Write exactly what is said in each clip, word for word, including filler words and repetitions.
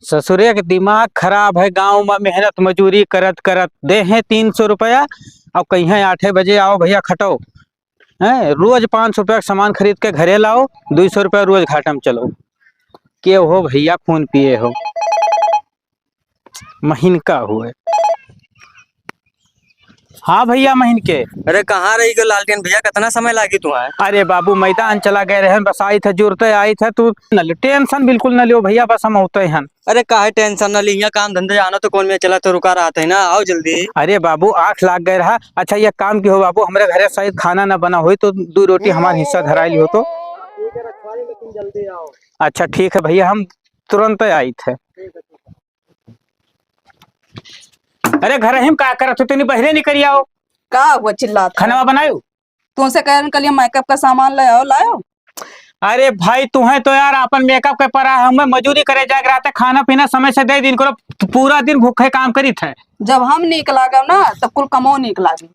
ससुरे के दिमाग खराब है, गाँव में मेहनत मजूरी करत करत देहे तीन सौ रुपया, अब कहिहैं आठे बजे आओ भइया खटो, हैं, रोज पाँच सौ रुपया के सामान खरीद के घरे लाओ, दुइ सौ रुपया रोज घाटा में चलो। के हो भइया, खून पिए हो, महीन का हुए। हाँ भइया, महीन के। अरे कहाँ रही गयो लालटेन भइया, कितना समय लागी तुम्हें? अरे बाबू, मैदान चला गए रहे, बस आई थे, जुरते आई थे, तू न लियो, tension बिल्कुल न लियो भइया, बस हम होते हैं। अरे काहे tension न ली, यहाँ काम धंधे जानो तो कौन में चला तो रुका रहत है ना, आओ जल्दी। अरे बाबू, आँख लाग गए रहा। अच्छा, ये काम की हो बाबू, हमरे घरे शायद खाना न बना होई तो दो रोटी हमार हिस्सा धराई लियो तो। ठीक है, रखवाली लेकिन जल्दी आओ। अच्छा ठीक है भइया, हम तुरंत आई थे। अरे घरहिम का करत हो, तनी बहरे निकरि आओ। का हुआ चिल्लात है? खनवा बनायो? तुमसे कह रहे कल ये makeup का सामान ले आओ, लायो? अरे भाई, तुहैं तो यार आपन makeup के परा, हमें मजूरी करे जाए के रहते, खाना पीना समय से दे दिन करो, पूरा दिन भूखे काम करी थे। जब हम नीक लागब ना, तब कुल कमो नीक लागी।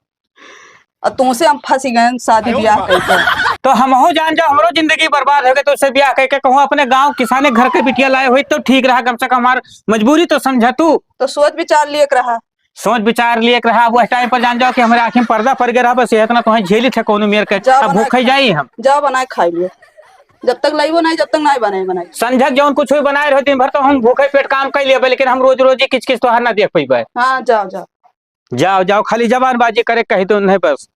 और तुमसे हम फंसी गए शादी ब्याह करके। तो हमहू जान जाओ, हमरो जिंदगी बर्बाद हो गई, तो उससे ब्याह करके कहूँ अपने गाँव किसाने घर के बिटिया लाए हुई तो ठीक रहा, कम से कम हमार मजबूरी तो समझा तू। तो सोच विचार लिए के रहा। सोच विचार लिए के रहा, वह time पर जान जाओ कि हमारे आँखी में पर्दा पड़ गया रहा, बस ये इतना तुम्हें झेली थे कोनो मेर के, जाओ अब बनाए भूखे खाई। जाई हम। जाओ बनाए खाई लिए, जब तक लाइबो नहीं, जब तक नहीं बनाए बनाए। संझक जौन कुछ भी बनाए रहो दिन भर तो हम भूखे पेट काम कर लिए, लेकिन हम रोज रोज ये किच किच तोहार ना देख पैबे। हाँ जाओ जाओ। जाओ, जाओ, खाली जबानबाजी करे कही तो नहीं बस।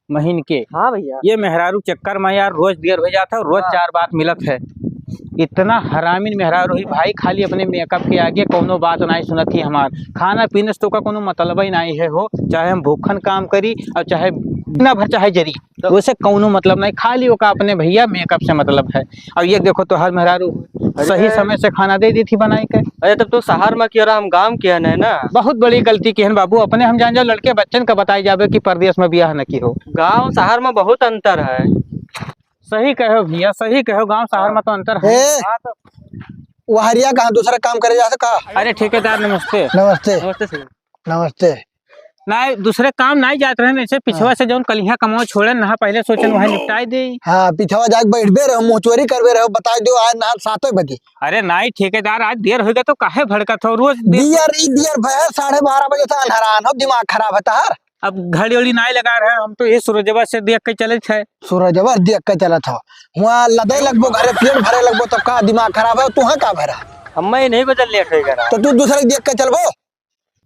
महीन के। हाँ भइया। ये मेहरारू चक्कर में यार रोज देर हो जात है, रोज हाँ। चार बात मिलत है। इतना हरामीन मेहरारू ही भाई, खाली अपने makeup के आगे कौनो बात नहीं सुनत ही हमार। खाना पीने से तो का कौनो मतलब ही नहीं है हो, चाहे हम भूखन काम करी और चाहे ना भर चाहे जरी। तो वैसे कौनो मतलब नहीं, खाली ओका अपने भइया makeup से मतलब है। अब ये देखो तोहार मेहरारू अरे सही समय से खाना दे दी थी बनाई के। अरे तब तो शहर में किया रहा, हम गाँव किया नहीं ना। बहुत बड़ी गलती किहन बाबू, अपने हम जान जाओ लड़के बच्चन का बताई जाबे कि परदेस में बियाह न किहो। गाँव शहर में बहुत अंतर है। सही कहो भइया, सही कहो, गाँव शहर में तो अंतर है। ए, हाँ तो। वहरिया कहाँ दूसरा काम करे जात का? अरे ठेकेदार नमस्ते। नमस्ते। नमस्ते सर। नमस्ते। नाहीं, दूसरे काम नाहीं जात रहेन, ऐसे पिछवा हाँ। से जौन कलिहा कमाओ छोड़ेन, नहा पहिले सोचेन वहाँ निपटाई देई। हाँ, पिछवा जाके बैठबे रहो, मुँह चोरी करबे रहो, बताई देउ, आज नहा सातों बजे। अरे नाहीं, ठेकेदार, आज देर होइ गया तो काहे भड़कत हो? रोज देर दियर, ई दियर भय, साढ़े बारह बजे से अन्हरान हो, दिमाग खराब है तहार। अब घड़ी उड़ी नाहीं लगा रहे, हम तो ये सूरजवा से देख के चले थे। सूरजवा देख के चलत हो, हुआँ लदे लगबो, घरे पेट भरे लगबो, तब का दिमाग खराब है, तुहाँ का भरा? हम्मे नहीं बदल लेट होइ गया। तो तू दूसरे देख के चलबो।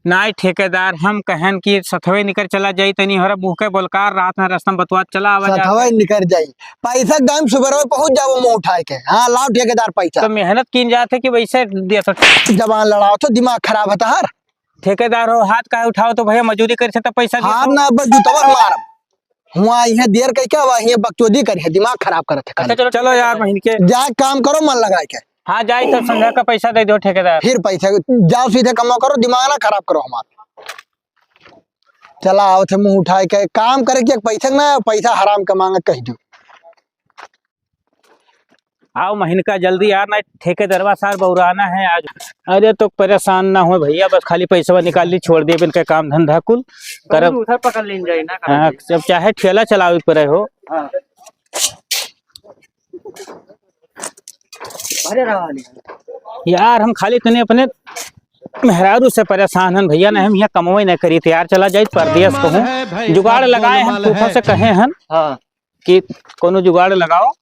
नाहीं ठेकेदार, हम कहेन कि सथवे निकर चला जाई, तनी हमरा मुँह के बोलकार, रात में रास्ता में बतवात चला आवा जात सथवे है। निकर जाई। पैसा के दाम सुबह पहुँच जाओ मुँह उठाए के। हाँ, लाओ ठेकेदार पैसा। तो मेहनत कीन जात है कि वैसे देत हो? जबान लड़ाओ तो दिमाग खराब है तहार। ठेकेदार हो, हाथ काहे उठाओ तो भइया, मजूरी करे से तो पैसा देत हाथ हो। ना बस जूतवा मारब। हुआँ इहे देर कइके आवा, इहे बकचोदी करिहे, दिमाग खराब करत है खाली। अच्छा, चलो, चलो यार, महीन के। जा काम करो मन लगाए के। हाँ, जाई तो संझा का पैसा दे दो ठेकेदार। फिर पैसा, जाओ सीधे कमाओ करो, दिमाग ना खराब करो हमार। चला आवत है मुँह उठाए के, काम करे के पैसा ना, पैसा हराम के मांगे कह दो। आओ महीन का जल्दी यार, ना ठेकेदरवा सार बौराना है आज। अरे तो परेशान ना हो भइया, बस खाली पैसवा निकाल ली, छोड़ दिए इनके काम धंधा कुल करब। उधर पकड़ लीन जाई ना, हाँ, जब चाहे ठेला चलावे पड़े हो। हाँ। अरे रहा नहीं। यार हम खाली तने अपने मेहरारू से परेशान हन भइया, ना हम यहाँ कमवे ना करी, तैयार चला जाई परदेस कहूँ। जुगाड़ लगाए हन, फूफा से कहे हन। हाँ। कि कोनो जुगाड़ लगाओ।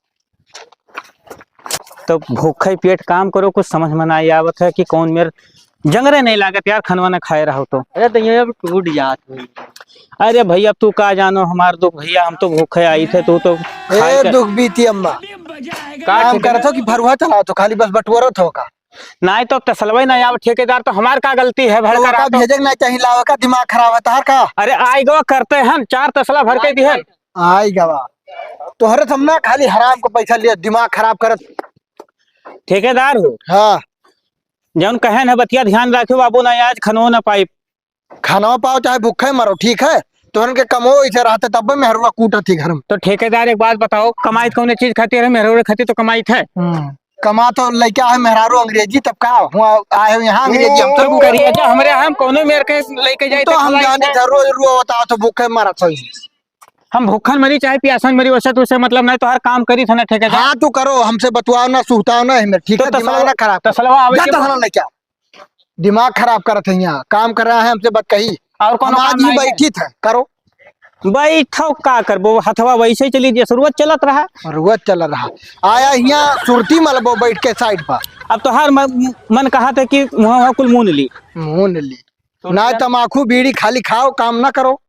तो भूखे पेट काम करो, कुछ समझ में नाहीं आवत है कि कौन मेर जंगरे नहीं लागत यार, खनवा न खाए रहो तो। अरे तो ये अब टूट जात है। अरे भइया, अब तू का जानो हमार दुख भइया, हम तो भूखे आई थे, तू तो खाए ए, का दुख बीती अम्मा। का काम ठेकेदार? करत हो कि भरुआ चलावत हो, खाली बस बटोरत हो का? नाहीं तो तसलवे नाहीं आवे ठेकेदार, तो हमार का गलती है? तो भड़का ओका रहा तो। भेजे के नाहीं चाही, लावे का दिमाग खराब है तहार का? अरे आई गवा करते हैं, चार तसला भर के दिहन। आई गवा। तोहरे से हम ना खाली हराम को पैसा लिए, दिमाग खराब करत। ठेकेदार हो। हाँ। जौन कहेन है बतिया ध्यान रखो बाबू, ना आज खनो ना पाइब। खाना पाओ चाहे भूखे मरो, ठीक है? तोहरन के कमो इसे रहते तब मेहरुआ कूटत थी घर में। तो ठेकेदार एक बात बताओ, कमाई कौने चीज खातिर है? मेहरुआ खातिर तो कमाई थे। हम्म। कमा तो लइका है मेहरारू अंग्रेजी, तब का हुआ आए हो यहाँ अंग्रेजी हम तो करिए जो हमरे हम कौनो मेर के लेके जाए तो तो हम कमाई जाने थे। जरूर रुआ होता तो भूखे मरत हो। हम भूखन मरी चाहे प्यासन मरी, वैसे तो उसे मतलब नहीं, तोहार काम करी था ना ठेकेदार। हाँ, तू करो, हमसे बतवाओ ना, सुहताओ ना, हमें ठीक तो है, दिमाग तसलवा, ना खराब करो। तसलवा आवे जा के तसला लेके आओ। दिमाग खराब करत है यहाँ, काम कर रहा है हमसे बतकही। और कौनो हम काम आज ही नहीं है? बैठी था, करो। बैठो का करबो, हथवा वैसे ही चली, जैसे रोज चलत रहा। रोज चल रहा। आया यहाँ सुरती मलबो बैठ के साइड पर। अब तोहार मन, मन कहा था कि वहाँ, वहाँ कुल मून ली। मून ली। तो ना क्या? तमाकू बीड़ी खाली खाओ, काम ना करो।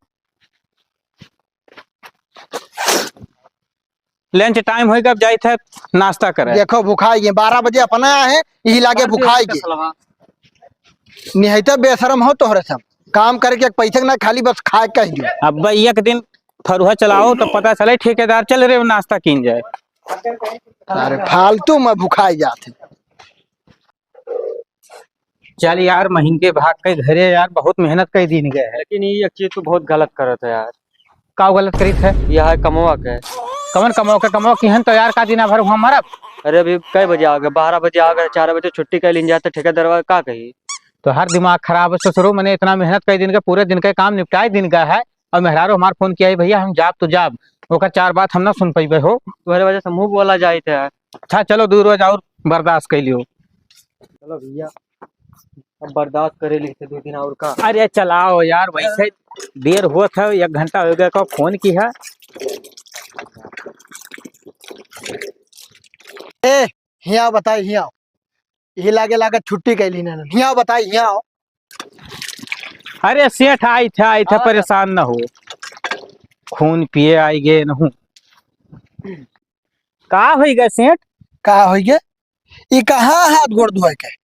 लंच टाइम होइगा, अब जाइत है नाश्ता करे। देखो भुखाई गए, बारह बजे अपना आए हैं, यही लागे भुखाई गए। निहैते बेशरम हो तोहरे सब, काम करके एक पैसे ना खाली बस खाए कह दियो। अब एक दिन फरुहा चलाओ तो पता चले ठेकेदार चल रहे हो नाश्ता कीन जाए। अरे फालतू में भुखाई जात है। चल यार, महीन के भाग के घरे यार, बहुत मेहनत कई दिन गए है। लेकिन ये एक चीज तू बहुत गलत करत है यार। का गलत करीत है? यह है कमवा के। कवन कमवा के? कमवा किहन तो यार, का दिना भर वहाँ मरब? अरे अभी कै बजे आ गए? बारह बजे आ गए, चार बजे छुट्टी कर लीन जाते, ठेकेदारवा का कही? तो हर दिमाग खराब है ससुरो, मैंने इतना मेहनत कई दिन के, पूरे दिन के काम निपटाए दिन का है, और मेहरारू हमार फोन किया है, "भैया हम जाब तो जाब", ओकर चार बात हम ना सुन पइबे हो। तुम्हारे वजह से मुंह बोला जाए थे यार। अच्छा चलो, दो रोज और बर्दाश्त कर लियो। चलो भैया, अब बर्दाश्त करे ली थे दो दिन और का। अरे चलाओ यार, वैसे देर हुआ था, एक घंटा हो गया का फोन की है। ए, हिया बताई, हिया। यही लागे लागत छुट्टी कैली ना, हिया बताई, हिया आओ। अरे सेठ, आई थे, आई थे, हाँ। परेशान न हो, खून पिए आई गए नहू। का होई गए सेठ? का होई गए? ई कहाँ हाथ गोड़ धोए के?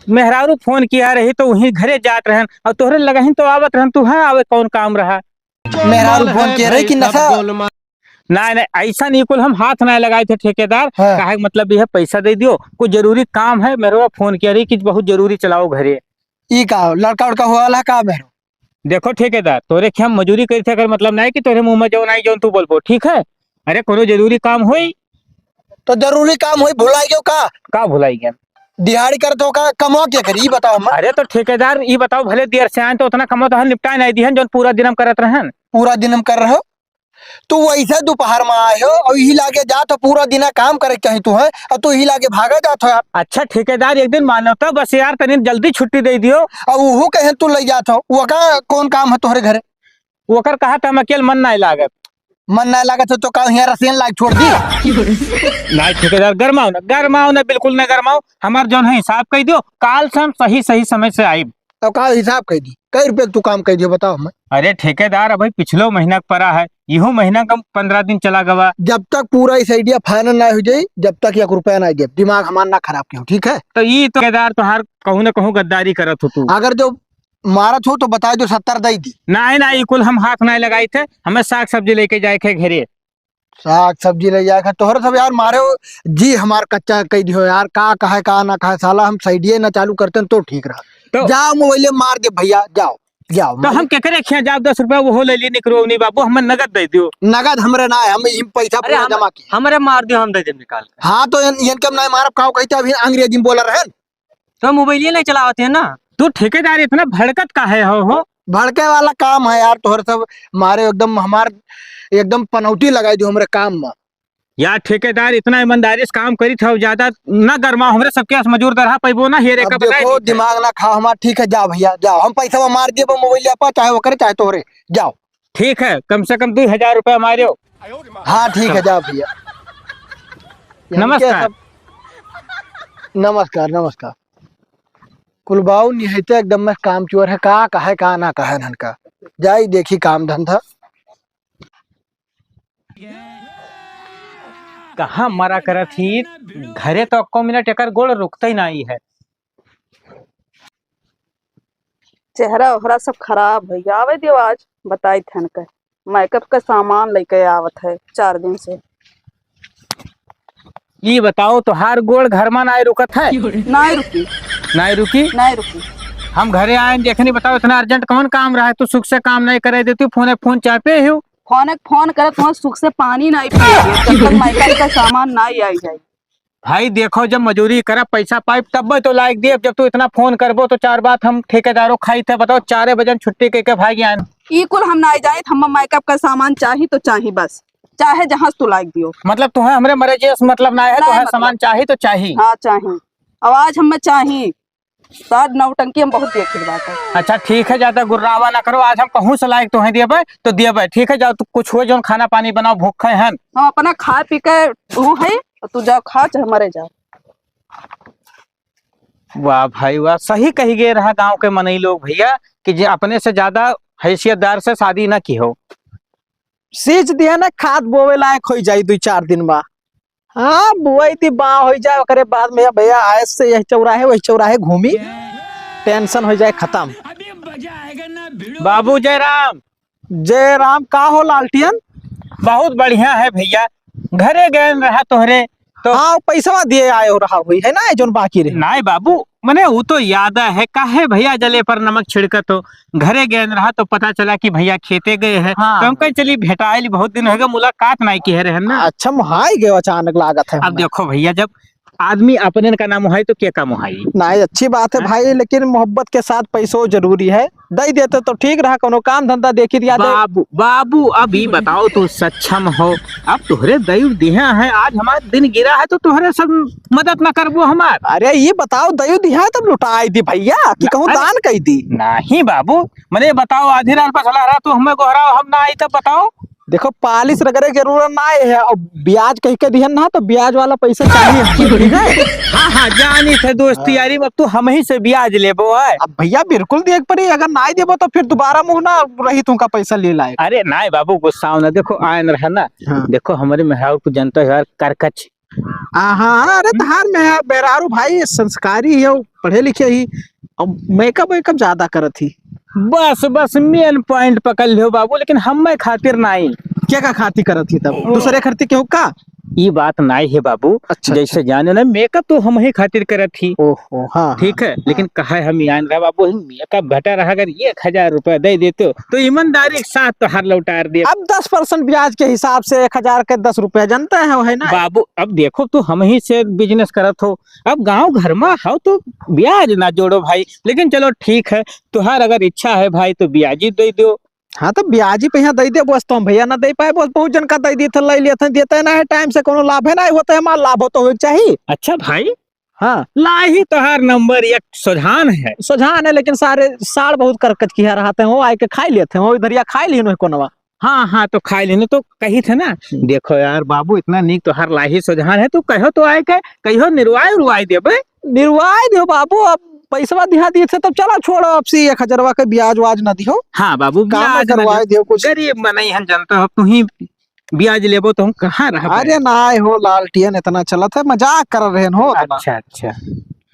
मेहरारू फोन किया रही तो वहीं घरे जात रहन, और तोहरे लगहिन तो आवत रहन, तू हाँ आवे कौन काम रहा? मेहरारू फोन किया रही कि नशा? नहीं, नहीं, ऐसा नहीं, कुल हम हाथ नहीं लगाए थे ठेकेदार। हाँ। काहे के मतलब यह पैसा दे दियो, कुछ जरूरी काम है, मेहरारू फोन किया रही कि बहुत जरूरी, चलाओ घरे। ई का हो? लड़का उड़का हुआ वाला का मेहरारू? देखो ठेकेदार, तोरे के हम मजूरी करी थे, अगर मतलब नहीं कि तोरे मुंह में जौन आई जौन तू बोलबो, ठीक है? अरे कोनो जरूरी काम होई? तो जरूरी काम होई, भुलाई गयो का? का भुलाई गया? दिहाड़ी करत हो का, कमवा के करी, ई बताओ हम। अरे तो ठेकेदार, ई बताओ, भले देर से आए तो उतना कमवा तो हम निपटाए नहीं दिहन, जौन पूरा दिन हम करत रहन। पूरा दिन हम कर रहे हो, तू वैसे दोपहर में आए हो और यही लागे जात हो, पूरा दिना काम करे के चाही तू है, और तू यही लागे भागा जात हो यार। अच्छा ठेकेदार, एक दिन मानव तो बस यार, तनी जल्दी छुट्टी दे दियो। और उहू कहे तू ले जात हो, वो का कौन काम है तोहरे घरे? ओकर कहा था हम अकेल मन नहीं लागत। मन नहीं लागत हो तो का हियाँ रसेन लाग छोड़ दी? नहीं ठेकेदार, गरमाओ ना, गरमाओ ना, बिल्कुल ना गरमाओ। हमार जौन है हिसाब कह दियो, काल से हम सही सही समय से आइब। तो का हिसाब कह दी? कई रुपये तू काम कह दियो बताओ हमें। अरे ठेकेदार, अभी पिछलो महीना के परा है, इहो महीना का पन्द्रह दिन चला गवा। जब तक पूरा इस idea final ना हो जाई, जब तक एक रुपया ना दे, दिमाग हमार ना खराब कियो, ठीक है? तो ई तो ठेकेदार तोहार कहूँ ना कहूँ गद्दारी करत हो तू। अगर जो मारत हो तो बता दो, सत्तर दे दी। नहीं, नहीं, ई कुल हम हाथ नहीं लगाई थे, हमें साग सब्जी लेके जाए के घरे। साग सब्जी ले जाए के तोहरे सब यार मारे हो, जी हमार कच्चा कह दियो यार, का कहे का ना कहे, साला हम side ना चालू करते तो ठीक रहा। तो जाओ मोबाइल मार दे भैया, जाओ, जाओ तो मार हम दे। केकरे खिया जाओ, दस रुपया वो ले ली निकरो नहीं बाबू, हमें नगद दे दियो। नगद हमरे ना है, हम ई पैसा अरे पूरा हम, जमा किए। हमरे मार दियो, हम दे देब निकाल के। हाँ तो इन, इनके हम नहीं मारब, का कहते अभी अंग्रेजी में बोला रहन। तो मोबाइल नहीं चलावत है ना। तू ठेकेदार इतना भड़कत काहे हो, हो? भड़के वाला काम है यार, तोहरे सब मारे एकदम हमार एकदम पनौती लगाई दियो हमरे काम में। यार ठेकेदार इतना ईमानदारी से काम करी था, ज्यादा ना गरमाओ, हमरे सबके आस मजूर दरहा पैबो ना, हेरे अब का बताए देखो, नहीं। दिमाग ना खाओ हमार, ठीक है, जाओ भैया, जाओ, हम पैसा मार दिए मोबाइल पर, चाहे वो करे चाहे तोहरे, जाओ। ठीक है, कम से कम दो हजार रुपया मारियो। हाँ, ठीक है, जाओ भैया। इनके नमस्कार। सब, नमस्कार, नमस्कार। कुलबाऊ निहैते एकदम में काम चोर है, का कहे, का ना कहे हन का। जाई देखी काम धंधा। कहाँ मरा करत ही, घरे तो अक्को मिनट एकर गोड़ रुकते ही नहीं है। चेहरा ओहरा सब खराब होइ गया। आवे दियो आज, बताई थन के। मेकअप का सामान लेके आवत है चार दिन से। ई बताओ, तोहार गोड़ घर में नाय रुकत है? नाय रुकी। नाय रुकी? नाय रुकी। हम घरे आए, देखनी, बताओ, इतना अर्जेंट कौन काम रहा है? तू सुख से काम नहीं करे देती, फोन फोन चापे हो। फोन एक फोन करत, वहाँ सुख से पानी नहीं पी, जब तक मेकअप का सामान नहीं आई जाए। भाई देखो, जब मजूरी करब, पैसा पाइब, तब मैं तो लाइक दियब। जब तू इतना फोन करबो तो चार बात हम ठेकेदारो खाई थे। बताओ, चारे बजे हम छुट्टी कइके भाग आएन। ई कुल हम नाई जाइत, हम मेकअप का सामान चाही तो चाही बस, चाहे जहाँ से तू लाइक दियो। मतलब तुम्हें हमरे मरे जे से मतलब ना है, नाई तुम्हें मतलब। सामान चाही तो चाही। हाँ चाही, आवाज हमें चाही। साथ नौटंकी हम बहुत देखित बाटे। अच्छा ठीक है, ज्यादा गुर्रावा ना करो, आज हम कहूँ से लाइक तुम्हें दियबे तो दियबे, ठीक है? जाओ तू कुछ हो, जौन खाना पानी बनाओ, भूखे हन। हम अपना खा पी के वो है, तो तू जाओ खा चाहे मरे जाओ। वाह भाई वाह, सही कही गए रहा गांव के मनई लोग भैया, कि जे अपने से ज्यादा हैसियतदार से शादी ना की हो। सींच दिया ना, खाद बोवे लायक होई जाई दुई चार दिन बा। हाँ, बुआई दी बा होई जाए, ओकरे बाद में भैया आए से यही चौराहे वही चौराहे घूमी, टेंशन हो जाए खत्म। बाबू जयराम। जयराम, का हो लालटियन? बहुत बढ़िया है भैया, घरे गए रहा तोहरे तो। हाँ, पैसवा दिए आए हो रहा हुई है ना, जौन बाकी रहे। नाई बाबू, मने वो तो याद है, काहे भैया जले पर नमक छिड़कत हो, घरे गए रहा तो पता चला कि भैया खेते गए हैं, हाँ। तो हम कहे चली भेटाइल, बहुत दिन हो गए, मुलाकात नाई की है रहे ना। अच्छा, मुहाई गए अचानक लागत है अब हमें। देखो भैया, जब आदमी अपने का नाम है तो के का मुहाई? नाई, अच्छी बात है हाँ? भाई, लेकिन मोहब्बत के साथ पैसो जरूरी है, दे देते तो ठीक रहा, कोनो काम धंधा देखी दिया दे। बाबू, बाबू, अब ई बताओ, तू सक्षम हो, अब तोहरे दई दिहा है, आज हमार दिन गिरा है, तो तोहरे सब मदद ना करबो हमार। अरे, ये बताओ, दई दिहा है, तब लुटाई दी भैया, कि ना, कहूँ अरे, दान कई दी? नहीं बाबू, मने बताओ, आधी रात पर सलाह रहा, तू हमें गोहराओ, हम ना आई, तब बताओ। देखो, पालिश रगड़े के जरूरत ना है, और ब्याज कह के दिहन ना, तो ब्याज वाला पैसा चाहिए हमको, ठीक है? हाँ, हाँ, जानी थे दोस्ती हाँ। यारी में, अब तू हम ही से ब्याज लेबो है। अब भैया, बिल्कुल देख पड़ी, अगर नाई देबो, तो फिर दोबारा मुँह ना रही तुमका पैसा ले लाए। अरे नाई बाबू, गुस्सा ना, देखो, आयन रहा ना, हाँ। देखो, हमारे मेहरारू, तू जनता है यार, करकच। हाँ, हाँ, अरे, हम्म। तहार में मेहरारू भाई संस्कारी है, पढ़े लिखे ही, अब मेकअप वेकअप ज्यादा करत ही। बस, बस, मेन पॉइंट पकड़ लियो बाबू, लेकिन हमें खातिर नाई। के का खातिर करत ही तब? ओ। दूसरे खातिर केहू का? ई बात नाई है बाबू। अच्छा, जैसे अच्छा। जाने ना, मेकअप तो हम ही खातिर करत ही। ओहो, हाँ, ठीक हाँ, है, हाँ। लेकिन कहा है हम यहाँ रहा बाबू, ही मेकअप घटा रहा, अगर एक हजार रुपया दे देते हो, तो ईमानदारी के साथ तो हर लौटार दे। अब दस परसेंट ब्याज के हिसाब से एक हजार के दस रुपया जनता है, है ना? बाबू, अब देखो, तू हम ही से बिजनेस करत हो, अब गांव घर में हो तो ब्याज ना जोड़ो भाई, लेकिन चलो ठीक है, तुहार अगर इच्छा है भाई तो ब्याजी दे दो। हाँ, तो ब्याजी पे यहाँ दे दे, बस तो हम भैया ना दे पाए, बस बहुत जन का दे दी थे, ले लिए थे, देते ना है टाइम से, कोनो लाभ है ना होता है, हमारा लाभ हो तो हो चाहिए। अच्छा भाई, हाँ। लाही तोहार नंबर एक सोझान है। सोझान है, लेकिन सारे साड़ बहुत करकच किहा रहते हैं, वो आए के खाई लेते हैं, वो इधरिया खाई लिहिन कोनवा। हाँ, हाँ, तो खाई लिहिन तो कही थे ना। हम्म। देखो यार बाबू, इतना नीक तोहार लाही सोझान है, तू कहो तो आए के, कहियो निरवाए उरवाए देबे। निरवाए दियो बाबू, अब पैसवा दिहा दिए थे, तब चला छोड़ो, अब से एक हजारवा के ब्याज वाज ना दियो। हाँ बाबू, काम ब्याज ना करवाए दियो। दियो कुछ। गरीब मनई हम जनता हो, अब तू ही ब्याज लेबो तो हम कहाँ रहबे? अरे नाय हो लालटियन, इतना चलत है, मजाक कर रहे हो इतना। अच्छा, अच्छा।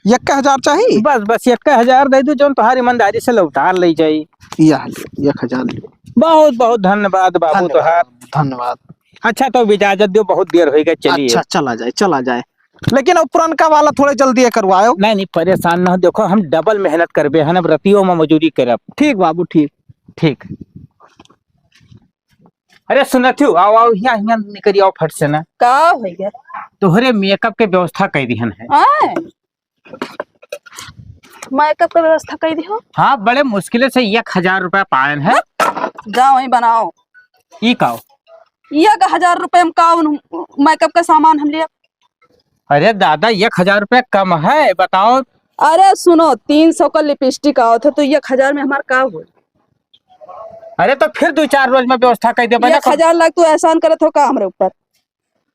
एक हजार चाहिए? बस, बस एक हजार दे दो, जौन तोहार ईमानदारी से लौटार ले जाई। यह लो, एक हजार लो। बहुत, बहुत धन्यवाद बाबू धन्यवाद, तोहार। धन्यवाद। अच्छा, तो इजाजत दो, बहुत देर हो गई, चलिए। अच्छा, चला जाए, चला जाए, लेकिन अब पुरनका वाला थोड़े जल्दी करवाओ। नहीं, नहीं, परेशान ना हो, देखो हम डबल मेहनत करबे हन, अब रतियों में मजूरी करब। ठीक बाबू, ठीक। ठीक। अरे सुनत हो, आओ, आओ, हियाँ, हियाँ निकरी आओ फट से ना। का हो गया? तोहरे मेकअप के व्यवस्था कई दिहन है। हाँ? मेकअप के व्यवस्था कई दिहो? हाँ, बड़े मुश्किल से एक हजार रुपया पायन है। जा वहीं बनाओ। ई काओ? एक हजार रुपये में का उन मेकअप का सामान हम लिया? अरे दादा, एक हजार रुपया कम है, बताओ। अरे सुनो, तीन सौ का लिपस्टिक आवत है, तो एक हजार में हमार का होई? अरे तो फिर दो चार रोज में व्यवस्था कर दे, भैया। एक हजार लाख तू एहसान करत हो का हमरे ऊपर?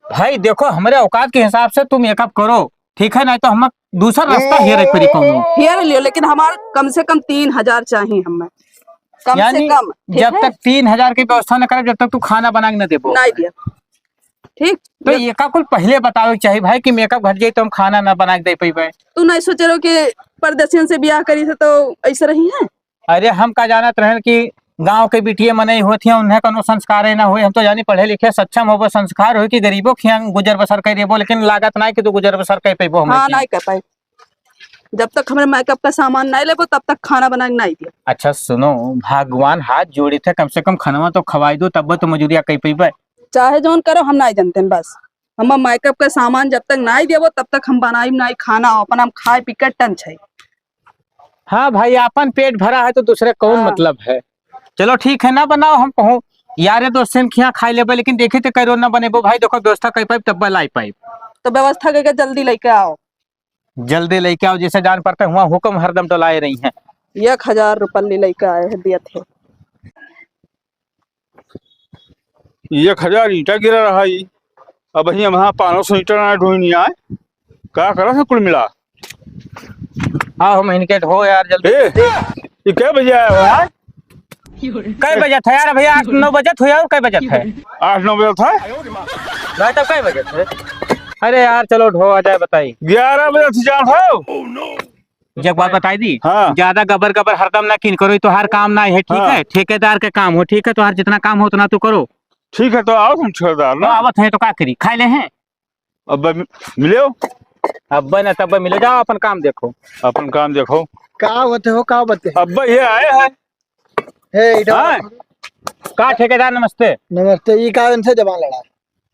भाई देखो, हमरे औकात के हिसाब से तुम मेकअप करो, ठीक है, नहीं तो हम दूसरा रास्ता हेरे पड़ी कौनो। हेर लियो, लेकिन हमार कम से कम तीन हजार चाहिए हमें, कम से यानी कम, ठीक जब है? तक तीन हजार की व्यवस्था न करे, जब तक तू खाना बना के न देबो। नहीं दिया, ठीक? तो ये का कुल पहले बतावे के चाहिए भाई कि मेकअप घट जाई तो हम खाना ना बना के दे पइबे। तू नहीं सोचे रहो कि परदेसियन से ब्याह करी थे तो ऐसे रही है? अरे हम का जानत रहन कि गांव के बिटिये मनई होत हियां, उन्हें कोनो संस्कारे ना होई। हम तो जानी पढ़े लिखे सक्षम होबो, संस्कार होई कि गरीबो खियां गुजर बसर कर देबो, लेकिन लागत ना कि तू गुजर बसर कर पेबो हमरे हाँ, खियां। नहीं कर पाए। जब तक हमरे मेकअप का सामान नहीं लेबो, तब तक खाना बना के नहीं दिया। अच्छा सुनो, भगवान हाथ जोड़ी थे, कम से कम खनवा तो खवाई दो, तब तो मजूरिया कर पेबे। चाहे जौन करो, हम नहीं जानते हैं, बस। हमार मेकअप का सामान जब तक नाई देबो, तब तक हम बनाइब नाई खाना, अपन हम खाए पी के टन छै। हाँ भाई, आपन पेट भरा है तो दूसरे कौन हाँ। मतलब है। चलो ठीक है, ना बनाओ, हम कहूँ यारे दोस्तन के यहाँ खाई लेबे, लेकिन देखी तो करो ना बनेबो भाई, देखो व्यवस्था कर पाइब तब लाई पाइब। तो व्यवस्था करके जल्दी लेके आओ। जल्दी लेके आओ, जैसे जान पड़ते हुआ हुक्म हरदम डोलाए रही हैं। एक हजार रुपये लेके आए हैं, दिए थे। एक हजार ईंटा गिरा रहा ई। अब ही हम हाँ पाँच सौ ईंटा ना ढोई नहीं आए। का करा था कुल मिला? हाँ, हम इनके ढो यार जल्दी। ए, ये कै बजे आया हो यार? कै बजे था यार? अभी आठ नौ बजे था यार, कै बजे था? आठ नौ बजे था? भाई तब कै बजे था? अरे यार चलो ढो आ जाए बताई। ग्यारह बजे से जान हो। एक बात बताई दी, हाँ। ज्यादा गबर गबर हरदम ना किन करो, ये तोहार काम ना है, ठीक हाँ। है? ठेकेदार के काम हो, ठीक है? तोहार जितना काम हो उतना तू करो। ठीक है, तो आओ हम ठेकेदार तो ना। आवत है तो का करी, खाए ले हैं? अब मि-, मिले हो? अब ना तब मिले, जाओ अपन काम देखो। अपन काम देखो। का होते हो, का बते? अब ये आए हैं। हे, इधर हाँ। का ठेकेदार, नमस्ते। नमस्ते, ई का इनसे जबान लड़ा?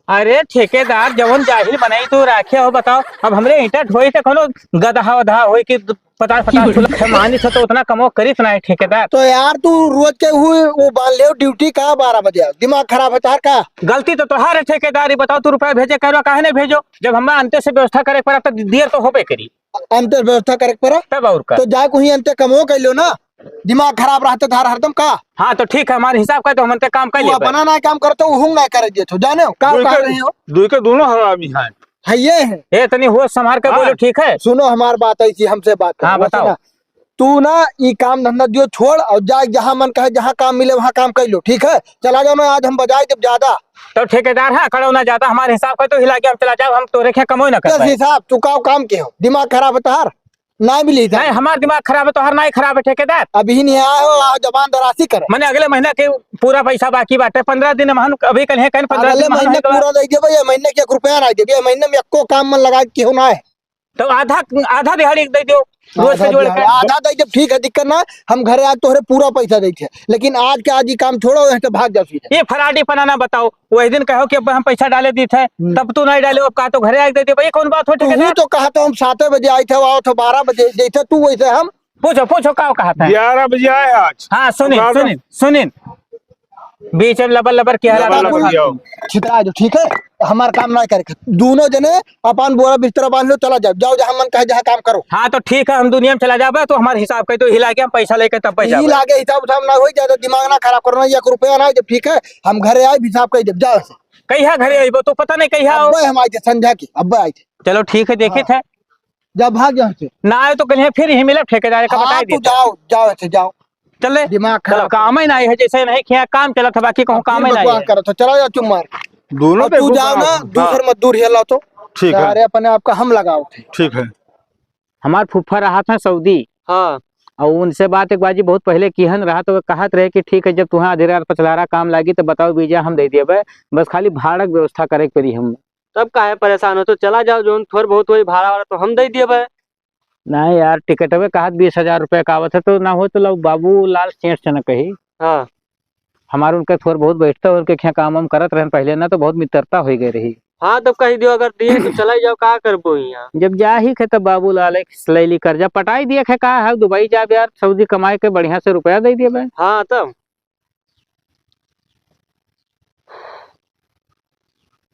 अरे ठेकेदार, जवन जाहिल बनाई तू राखे हो, बताओ, अब हमरे ईंटा ढोई त कोनो गदहा वदहा होई कि पचास पचास लाख मानी से तो उतना कमो करित ना है ठेकेदार। तो यार तू रोज के हुए वो बांध ले ड्यूटी का बारह बजे आओ, दिमाग खराब है तार का? गलती तो तोहार है ठेकेदार, ई बताओ तू रुपया भेजे करो काहे नहीं भेजो, जब हम अंते से व्यवस्था करे पर तो देर तो होबे करी। अंते व्यवस्था करे के पड़ा। तब और का? तो जाए को ही अंते कमो कर लो ना, दिमाग खराब रहते धार हरदम का। हाँ, तो ठीक है, हमारे हिसाब का तो हम अंते काम कर तू लेबे। अपना ना काम करते, वो हम ना करे दिए तो जाने हो, का दुई कह के, रहे हो? दुई के दोनों हरामी हैं। है ये है। ए, तनी होश संभार के हाँ। बोलो, ठीक है? सुनो हमार बात, ऐसी हमसे बात करो, हाँ, बताओ। सुना, तू ना ई काम धंधा दियो छोड़ और जा, जहाँ मन कहे, जहाँ काम मिले, वहाँ काम कर लो, ठीक है? चला जाओ ना, आज हम बजाए जब ज्यादा। तो ठेकेदार है, कड़ो ना ज्यादा, हमारे हिसाब का तो हिला के हम चला जाओ, हम तोरे के कमो ना कर किस पाए। हिसाब? तू का काम के हो? दिमाग खराब है तोहार? ना मिली था। नहीं, हमार दिमाग खराब है, तोहार नहीं खराब है ठेकेदार। अभी नहीं आया हो, आओ जबान दरासी करो। मैंने अगले महीना के पूरा पैसा बाकी बाटे, पन्द्रह दिन में हम अभी कल है, कल पन्द्रह अगले दिन में हम महीने है तो पूरा दे देबे, ये महीने के एक रुपया ना देबे, ये महीने में एको काम मन लगा के हो ना है। तो आधा, आधा दिहाड़ी दे दो, रोज से आधा जोड़ के। दिहाड़ी, आधा दे दे, ठीक है, दिक्कत ना है, हम घरे आज तोहरे पूरा पैसा दे थे, लेकिन आज के आज ही काम छोड़ो, यहाँ से भाग जाओ सीधे। ये फराडी पना ना बताओ, वही दिन कहो कि अब हम पैसा डाले दी थे, हम्म। तब तू नहीं डाले, अब कहा तो घरे आके दे दे, भाई कौन बात हो, तू ठेकेदार? तो कहा तो हम सात बजे आए थे, आओ थे बारह बजे, जैसे तू वैसे हम। पूछो, पूछो, का कहा था? ग्यारह बजे आए आज। हाँ, सुनिन, अब सुनिन, सुनिन। बीच में लबर लबर किया लबर जाता लबर है। किया हो। छितरा जो, ठीक है? हमार काम ना करे। दोनों जने अपन बोरा बिस्तरा बांध लो, चला जाओ। जाओ जहाँ मन कहे, जहाँ काम करो। हाँ, तो ठीक है, हम दुनिया में चला जाबे, तो हमार हिसाब कर दो, हिला के हम पैसा लेके तब पैसा यही जाबे। लागे हिसाब उसाब ना होई, ज्यादा दिमाग ना खराब करना, एक रुपया ना, जब ठीक है, हम घरे आए, हिसाब कर जब जाओ से। कहिया घरे आइबो, तो पता नहीं कहिया आओ। अब्बे हम आए थे संझा की, अब्बे आए थे। चलो ठीक है, देखित हाँ। है। जब भाग जाओ से। ना आए तो कहीं फिर यही मिलब ठेकेदार का, हाँ, बताई तू देते। जाओ, जाओ से जाओ। चले। दिमाग चलो, खराब। काम ही नहीं है, जैसे नहीं किया, काम चला था, बाकी कहूँ अब काम फिर ही नहीं बकवास है। करो तो चलो यार, चुप मार। दोनों और तू बेवकूफ जाओ बना ना, था। दूसर मजदूर हिलाओ तो। ठीक है। सारे अपने आप का हम लगाओ थे। ठीक है। हमार फूफा रहा था सऊदी। हाँ। और उनसे बात एक बाजी बहुत पहले किहन रहा, तो कहत रहे कि ठीक है, जब तुहाँ आधी रात पचलहरा काम लागी, तो बताओ बीजा हम दे देबे, बस खाली भाड़ा के व्यवस्था करे के पड़ी हम। तब काहे परेशान हो, तो चला जाओ, जौन थोड़ बहुत वही भाड़ा वाड़ा तो हम दे देबे। नहीं यार, टिकटवे कहत बीस हजार रुपया का आवत है, तो ना हो तो लो बाबू लाल सेठ से न कही। हाँ। हमार उनके थोड़ बहुत बैठता, उनके खें काम वाम करत रहन पहले ना, तो बहुत मित्रता हो गई रही। हाँ, तब कही दियो, अगर दिए तो चला जाओ, का करबो यहाँ? जब जा ही खे तब बाबू लाल एक लैली कर्जा पटाई दिया खे, का है दुबई जाब यार, सऊदी कमाए के बढ़िया से रुपया दे दिए बे। हाँ, तब।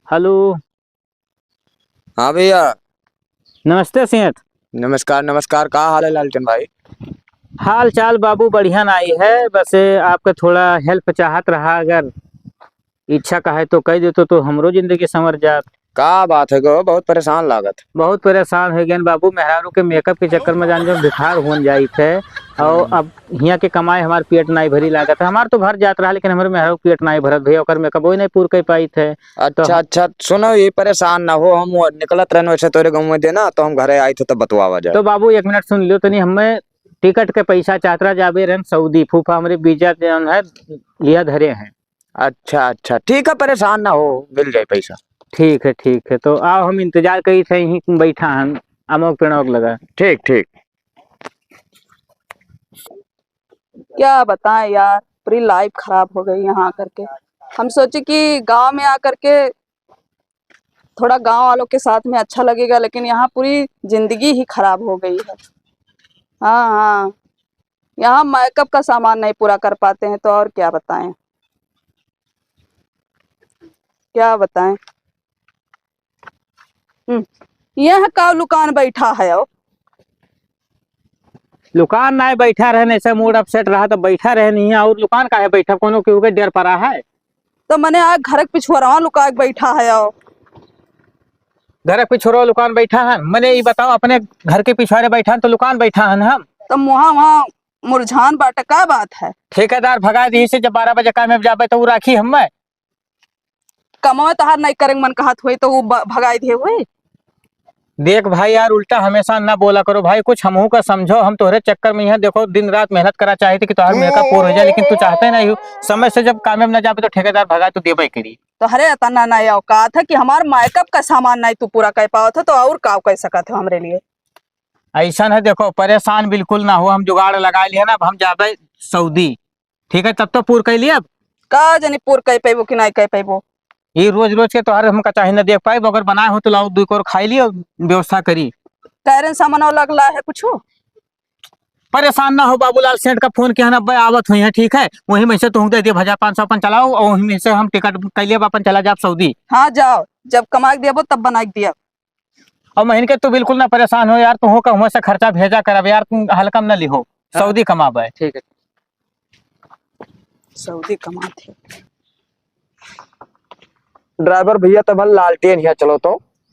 हेलो। हाँ भैया। नमस्ते सेठ। नमस्कार, नमस्कार। का हाल है लालटेन भाई? हाल चाल बाबू बढ़िया नाई है, बस आपके थोड़ा help चाहत रहा, अगर इच्छा का है तो कह देतो तो हमरो जिंदगी संवर जात। का बात है गो, बहुत परेशान लागत। बहुत परेशान हो गए बाबू, मेहरारू के makeup के चक्कर में जान जो भिखार होन जाइत है, और हम्म। अब हियाँ के कमाई हमार पेट नाई भरी लागत है। हमार तो भर जात रहा, लेकिन हमारे मेहरारू पेट नाई भरत भैया, ओकर makeup वही नहीं पूर कर पाइत है। तो अच्छा, हम अच्छा, सुनो, ये परेशान ना हो, हम वो निकलत रहन वैसे तोरे गाँव में देना, तो हम घरे आइत है तब बतवावा जाए। तो बाबू एक मिनट सुन लियो तनी, हमें टिकट के पैसा चाहत रहा, जाबे रहन सऊदी, फूफा हमरे वीजा जौन है लिया धरे हैं। अच्छा, अच्छा, ठीक है, परेशान ना हो, मिल जाए पैसा। ठीक है, ठीक है, तो आओ, हम इंतजार करी थे, यहीं बैठा हन, अमोक पेड़ोक लगा। ठीक, ठीक। क्या बताएं यार, पूरी life खराब हो गई यहाँ आकर के। हम सोचे कि गांव में आकर के थोड़ा गाँव वालों के साथ में अच्छा लगेगा, लेकिन यहाँ पूरी जिंदगी ही खराब हो गई है। हाँ, हाँ, यहाँ मेकअप का सामान नहीं पूरा कर पाते हैं, तो और क्या बताएं, क्या बताएं। हम्म, यह का लुकान बैठा है? और लुकान नाहीं बैठा रहन, ऐसे mood upset रहा तो बैठा रहन ही, और लुकान काहे बैठा, कोनो केहू के डर परा है? तो मने आज घर के पिछुआरवा लुका के बैठा है। और घर के पिछुआरवा लुकान बैठा है? मने ई बताओ, अपने घर के पिछुआरे बैठा है तो लुकान बैठा है हम? तो मुहा वहाँ मुरझान बाटे, का बात है? ठेकेदार भगा दी से, जब बारह बजे काम में जाबे तो उ राखी हमें। कमवा तोहार नहीं करे मन कहत होई तो उ ब-, भगाई दे होई। देख भाई यार, उल्टा हमेशा ना बोला करो भाई, कुछ हमहू का समझो। हम तोहरे चक्कर में यहाँ देखो दिन रात मेहनत करा चाहते कि तोहार मेकअप पूरा हो जाए, लेकिन तू चाहते नहीं हो। समय से जब कामे में ना जाबे तो ठेकेदार भगाए तो देबे करी। तोहरे इतना ना औकात है कि हमार मेकअप का सामान नहीं तू पूरा कर पावत हो, तो और का कर सकत हो हमरे लिए? ऐसा है, देखो परेशान बिल्कुल ना हो, हम जुगाड़ लगा लिए ना, अब हम जाबे सऊदी। ठीक है, तब तो पूर कर लिए अब। का जानी पूर कर पैबो कि नहीं कर पैबो। ये रोज रोज के तोहरे हम कचाही न देख पाइब, अगर बनाए हो तो लाओ, दुई कोर खाई लियो, व्यवस्था करी। कैरन सामान लगला है कुछ? परेशान ना हो, बाबूलाल सेठ का फोन किया ना, अब्बे आवत हुई है, ठीक है, वही में से तुम दे दिए हजार पाँच सौ, अपन चलाओ, और वही में से हम टिकट कर लिए, अपन चला जाब सऊदी। हाँ, जाओ, जब कमा के देबो तब बना के दिया। और महीन के तू बिल्कुल ना परेशान हो यार, तू हो कहूँ से खर्चा भेजा करब यार, तू हल्का में न लिहो, हाँ। सऊदी कमाबे। ठीक है। सऊदी कमात है। ड्राइवर भैया, तब हम लालटेन हिया चलो तो।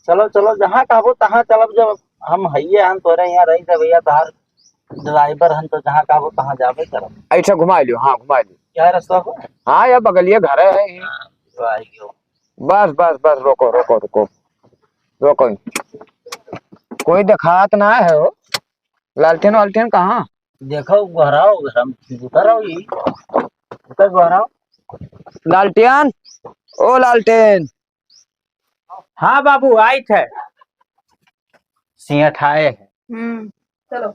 चलो, चलो, जहाँ कहबो तहाँ चलब, जब हम हइये हन तोरे यहाँ रही थे भैया, तोहार ड्राइवर हन तो जहाँ कहबो तहाँ जाबे करब। ऐसा घुमा लियो, हाँ, घुमा लियो। क्या रास्ता हो? हाँ, यार, बगलिए घर है। हाँ, तो आई गयो। बस, बस, बस, रोको, रोको, रोको, रोको। कोई देखात ना है हो। लालटेन वालटेन कहाँ? देखो, गोहराओ, हम उतर आओ, ये उतर गोहराओ। लालटेन, ओ लालटेन। हाँ बाबू, आइत है। सिंह ठाए है। हम्म, चलो।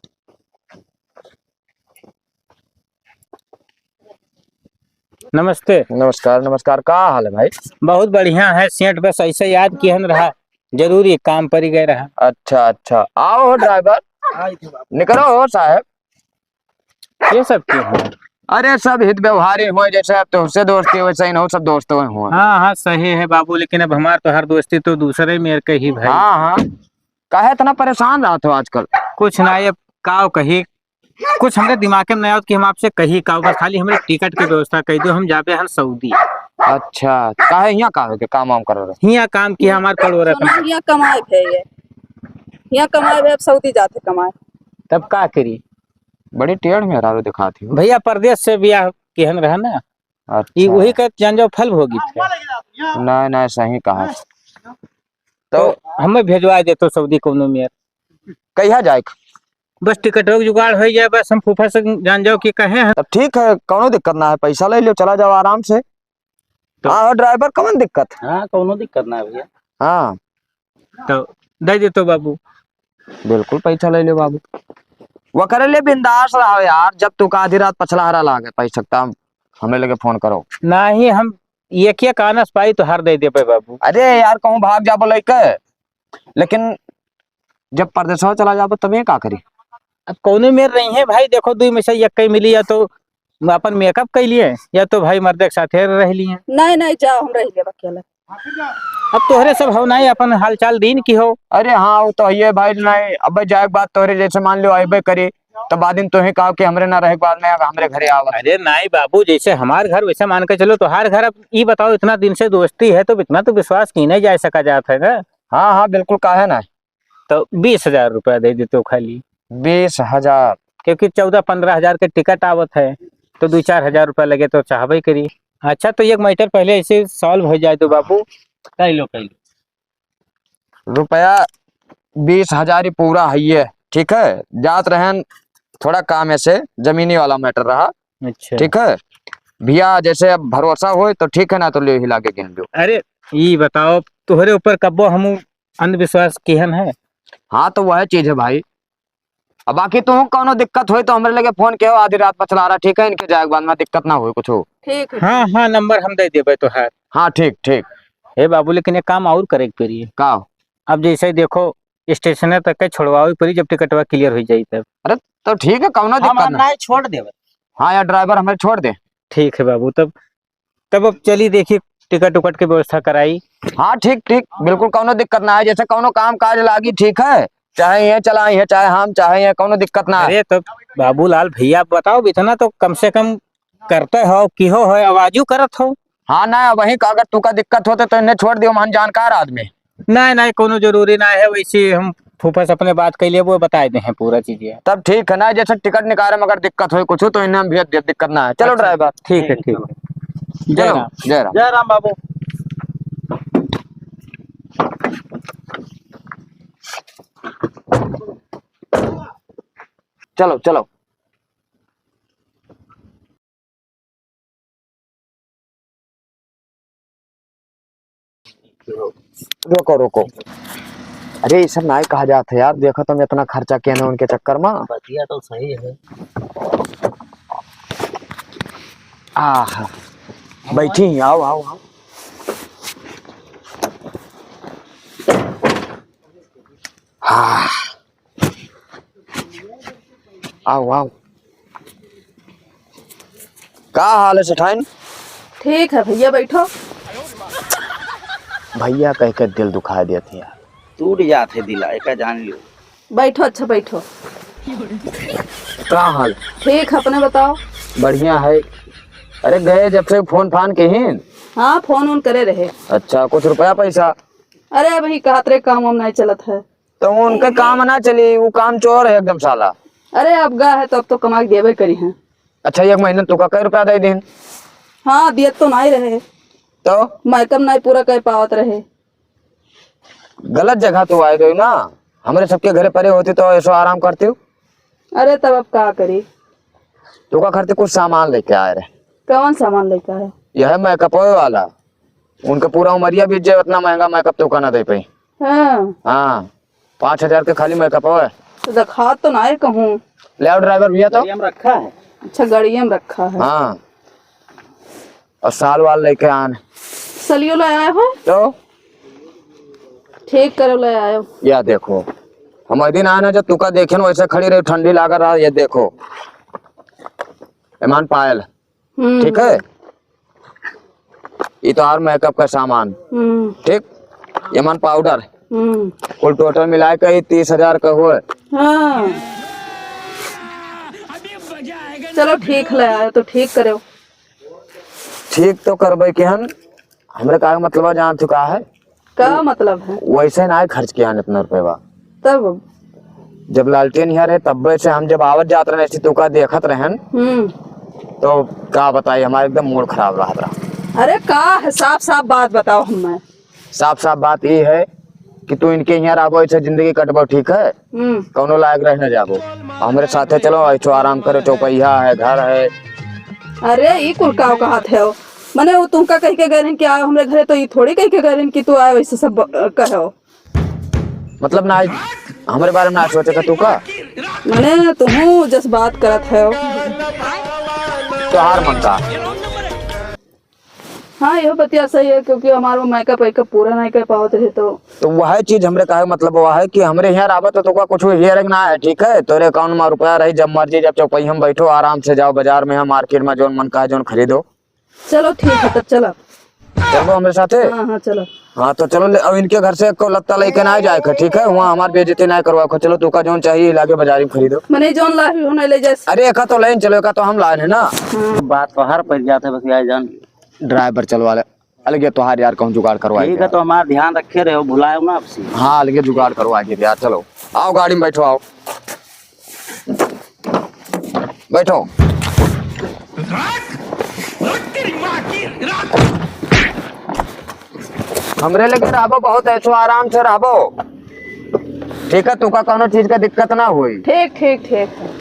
नमस्ते। नमस्कार, नमस्कार। का हाल है भाई? बहुत बढ़िया है सेठ, बस ऐसे याद किहन रहा, जरूरी काम पड़ी गए रहा। अच्छा, अच्छा, आओ हो ड्राइवर, निकलो हो साहब। ये सब क्यों है? अरे सब हित व्यवहारी हुए, जैसे अब तुमसे दोस्ती वैसे ही हो, सब दोस्त हुए हुए। हाँ, हाँ, सही है बाबू, लेकिन अब हमार तो हर दोस्ती तो दूसरे मेर के ही भाई। हाँ, हाँ, काहे इतना परेशान रहत हो आजकल? कुछ ना, ये काव कही, कुछ हमरे दिमाग में नहीं आवत कि हम आपसे कही का, बस खाली हमरे टिकट के व्यवस्था कही दो, हम जाबे हन सऊदी। अच्छा, काहे हियाँ का हो के काम वाम कर रहे? हियाँ काम किया हमार पड़ोरा सुना, हियाँ कमाए थे ये, हियाँ कमाए थे, अब सऊदी जाते कमाए। तब का करी? बड़ी टेढ़ मेहरारू दिखाती हो। भैया परदेश से बियाह किहन रहा ना, अच्छा। ई वही का जान जाओ फल भोगी थे। नहीं, नहीं, सही कहा। तो तो हमें भेजवा दे तो सऊदी कौनो मेर। कहिया जाए? बस टिकटों के जुगाड़ हो जाए, बस हम फूफा से जान जाओ कि कहे हैं। तब ठीक है, कौनो दिक्कत ना है, पैसा ले लो, चला जाओ आराम से। तो हाँ, ड्राइवर, कौन दिक्कत? हाँ, कौनो दिक्कत ना है भैया। हाँ। तो दे दे तो बाबू। बिल्कुल पैसा ले ले बाबू। वो करे ले बिंदास रहो यार, जब तू का आधी रात पछलहरा लागे, पै सकता हम, हमें लगे फोन करो। नहीं, हम एक एक आनस पाई तो हर दे देबे बाबू। अरे यार, कहूँ भाग जाबो लइके, लेकिन जब परदेसवा चला जाबो तबे का करी? अब कौने मेर रही है भाई, देखो दुई में से एक कई मिली, या तो अपन मेकअप कई लिए, या तो भाई मर्दे के साथे रह लिए। नहीं, नहीं, जाओ, हम रह लेब अकेले। अब तोहरे सब हो नहीं, अपन हालचाल दीन की हो। अरे हाँ, वो तो है भाई, नहीं, अब जाए के बाद तोहरे जैसे मान लो अबे करी, तो बाद में तोहे कहो कि हमरे ना रहे के बाद में अब हमरे घरे आवा। अरे नहीं बाबू, जैसे हमार घर वैसे मान के चलो, तोहार घर। अब ई बताओ, इतना दिन से दोस्ती है तो इतना तो विश्वास की नहीं जा सका जात है ना। हाँ, हाँ, बिल्कुल, काहे ना। तो बीस हजार रुपया दे देते हो खाली। बीस हजार? क्योंकि चौदह पन्द्रह हजार के टिकट आवत है, तो दो चार हजार रुपया लगे तो चाहबे करी। अच्छा, तो एक मैटर पहले ऐसे सॉल्व हो जाए तो बाबू। कह लो, कह लो। रुपया बीस हजार ही पूरा है ये, ठीक है। जात रहन थोड़ा काम ऐसे जमीनी वाला मैटर रहा, अच्छा। ठीक है भैया, जैसे अब भरोसा होए तो ठीक है, ना तो ले ही लागे गिन लो। अरे, ई बताओ, तोहरे ऊपर कब्बो हम अंधविश्वास किहन है? हाँ, तो वह चीज है भाई। अब बाकी तुम कौनो दिक्कत होई तो हमरे लगे फोन किहो, आधी रात पछलहरा, ठीक है, इनके जाए के बाद में दिक्कत ना होई कुछ हो। ठीक है। हाँ, हाँ, नंबर हम दे देबे तोहार। हाँ, ठीक, ठीक। हे बाबू, लेकिन एक काम और करे के पड़ी। का? अब जैसे देखो, स्टेशन तक के छोड़वावे पड़ी, जब टिकटवा clear हो जाई तब। अरे, तो ठीक है, कौनो हम दिक्कत ना। नहीं छोड़ देवे। हाँ यार, driver हमें छोड़ दे। ठीक है बाबू, तब, तब अब चली देखी, टिकट उकट के व्यवस्था कराई। हाँ, ठीक, ठीक, बिल्कुल कौनो दिक्कत ना है। जैसे कौनो काम काज लागी, ठीक है, चाहे ये चलाई है, चाहे हम, चाहे ये, कौनो दिक्कत ना है। अरे, तो बाबूलाल भैया, बताओ, इतना तो कम से कम करते हो, किहो हो, आवाजू करत हो। हाँ ना, वही का, अगर तुका दिक्कत होते तो इन्हें छोड़ दियो, हम जानकार आदमी। नहीं, नहीं, कोनो जरूरी ना है, वैसे हम फूफा से अपने बात कर लिए, वो बताए दे हैं पूरा चीजें। तब ठीक है ना, जैसे टिकट निकाले में अगर दिक्कत हो कुछ तो इन्हें हम भेज दे, दिक्कत ना है। चलो अच्छा, driver। ठीक है, ठीक है। जय चलो, राम। जय राम। जय राम बाबू। चलो, चलो। रोको, रोको। अरे, ये सब नाय कहा जात है यार, देखो तुम इतना खर्चा किया ना उनके चक्कर में। बतिया तो सही है। आह, बैठी, आओ, आओ, आओ। हाँ। आओ, आओ। का हाल है सेठाइन? ठीक है भैया, बैठो। भैया कह के दिल दुखा दिया था यार। टूट जात है दिला, एका जान लियो। बैठो, अच्छा बैठो। का हाल? ठीक है, अपने बताओ। बढ़िया है। अरे गए जब से फोन फान किहिन? हाँ, फोन वोन करे रहे। अच्छा, कुछ रुपया पैसा? अरे अबहीं कहत रहे काम वाम नहीं चलत है। तो उनके काम ना चली, वो काम चोर है एकदम साला। अरे, अब गा है तो अब तो कमा के देबे करी हैं। अच्छा, एक महीने तुका कै रुपया दे दिन? हाँ, दियत तो नहीं रहे। तो? मेकअप नहीं पूरा कर पावत रहे। गलत जगह तो आए रहे ना, हमरे सबके घरे परे होती तो ऐसो आराम करती हूँ। अरे, तब अब का करी? तुका घर से कुछ सामान लेके आए रहे। कौन सामान लेके आए? यह मेकअप वाला। उनका पूरा उमरिया बीत जाए, उतना महंगा मेकअप तुका ना दे पाई। हाँ। हाँ, पाँच हजार के खाली मेकअप है। तो दिखा तो ना है कहूँ। ले आओ ड्राइवर भैया तो। गाड़िया में रखा है। अच्छा, गाड़िया में रखा है। हाँ, और साल वाल लेके आन। सलियो ले आए हो? तो? ठीक करो, ले आयो। या देखो, हम एक दिन आए ना, जब तुका देखे ना, वैसे खड़ी रही, ठंडी लाग रहा। ये देखो, एमान पायल, हम्म। ठीक है, ये तो और मेकअप का सामान, हम्म। ठीक, एमान पाउडर, हम्म। कुल टोटल मिला के ये तीस हजार का हुए। हाँ। चलो ठीक है, ले आयो तो ठीक करो। ठीक तो करबे कि हम, हमरे का मतलब जान चुका है। का मतलब है? वैसे ना खर्च किया इतना रुपया। तब? जब लालटेन यहाँ रहे तब से हम जब आवत जात रहे, ऐसे तुका देखत रहन, हम्म। तो का बताई, हमारा एकदम मूड खराब रहत रहा। अरे का है, साफ साफ बात बताओ हमें। साफ साफ बात ये है कि तू इनके यहाँ रहबो, ऐसे जिंदगी कटबो, ठीक है? हम्म। कौनो लायक रह न जाबो। हमरे साथे चलो, ऐसो आराम करो, चौपहिया है, घर है। अरे, ई कुल काव कहत है? मने वो तुमका कह के गए रहन कि आओ हमरे घरे, तो ई थोड़ी कह के गए रहन कि तू आए, वैसे सब ब-, कहो। मतलब ना, हमरे बारे में ना सोचे का तू का? मने तुहू जस बात करत है। तोहार मन का? हाँ, यह बतिया सही है, क्योंकि हमार वो मेकअप वेकअप पूरा नहीं कर पावत रहे तो। तो वह चीज हमरे कहे मतलब वह है कि हमरे यहाँ आवत तो तोका कुछ हेयर ना है, ठीक है? तोरे अकाउंट में रुपया रही, जब मर्जी जब चौपहिया में बैठो, आराम से जाओ बाजार में, यहाँ मार्केट में जौन मन कहे जौन खरीदो। चलो ठीक है, तब चला। चलो हमरे साथे। हाँ, हाँ, चलो। हाँ, तो चलो ले, अब इनके घर से एको लत्ता लेके ना जाए के, ठीक है? वहाँ हमार बेइज्जती ना करवा के। चलो, तोका जौन चाहिए लागे बाजार में खरीदो। मने जौन ला हो नहीं ले जाए। अरे, एका तो लेन चलो, एका तो हम लाए है ना। हाँ। बात तो हर पर जाते बस यार जान। ड्राइवर चलवा ले। अलगे तोहार यार कहूँ जुगाड़ करवा ठीक है, तो हमार ध्यान रखे रहो, भुलायो ना आपसे। हाँ, अलगे जुगाड़ करवा के यार, चलो। आओ गाड़ी में बैठो, आओ। बैठो। हमरे लगे रहबो, बहुत ऐसो आराम से रहबो। ठीक है, तुका कौनो चीज का दिक्कत ना होई। ठीक, ठीक, ठीक है।